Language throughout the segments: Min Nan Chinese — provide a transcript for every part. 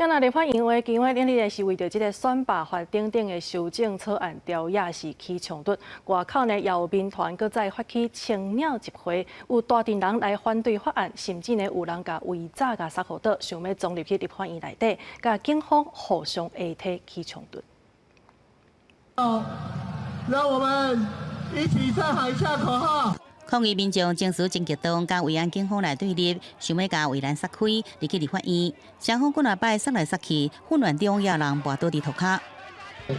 那立法院會今日呢是為著這个選罷法等等的修正草案朝野是起衝突，外口呢也有民團閣再發起青鳥集會，有大陣人來反對法案，甚至呢有人共圍閘共殺予倒，想欲衝入去立法院內底，共警方互相下體起衝突。讓我們一起再喊一下口號。抗議民眾情緒真激動，佮維安警方來對立，想欲共圍欄殺開入去立法院。雙方幾若擺殺來殺去，混亂中也有人跋倒佇塗跤。停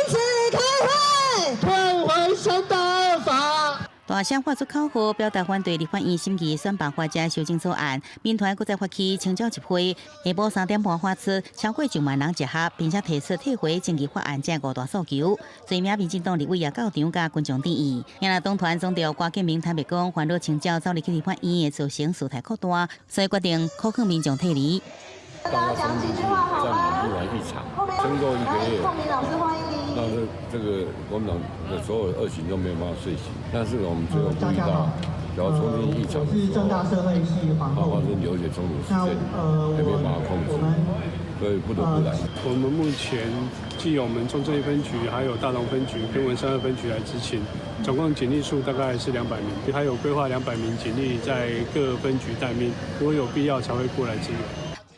止開會，退回選罷法。大聲發出口號，表達反對立法院審議選罷法這修正草案。民團閣再發起清鳥集會，下晡3點半發出，超過上萬人集合，並且提出退回爭議法案這五大訴求。濟名民進黨立委也到場佮群眾致意。若黨團總召郭敬明坦白講，煩惱清鳥走入去立法院會造成事態擴大，所以決定苦勸民眾退離。大家講幾句話好嗎？一玩一場，撐夠一個月，那這個國民黨的所有惡行都沒有辦法遂行。但是我們最後注意到，只要衝進議場的時候，發生流血衝突事件，也沒有辦法控制，所以不得不來。我們目前既有我們中正一分局，還有大同分局跟文山二分局來執勤，總共警力數大概是200名，還有規劃200名警力在各分局待命，如果有必要才會過來支援。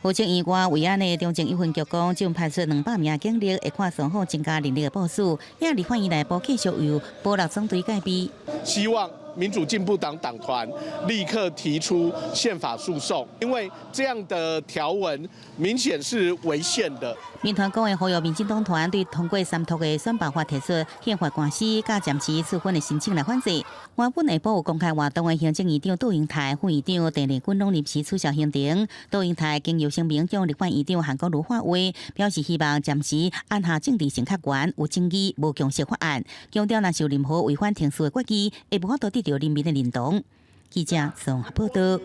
負責院外維安的中正一分局講，將派出200名警力，會看雙方增加人力的部署，也立法院內部繼續由保六總隊戒備。希望民主進步黨黨團立刻提出憲法訴訟，因為這樣的條文明顯是違憲的。民團講會呼籲民進黨團對通過三讀的選罷法提出憲法官司，佮暫時處分的申請來反制。原本下晡有公開活動的行政院長杜英台、副院長鄭麗君攏臨時取消行程。杜英台經由聲明向立法院長韓國瑜發話，表示希望暫時按下政治性較懸、有爭議、無共識法案，強調若是有任何違反程序的決議，會無法度得到人民的認同。記者綜合報道。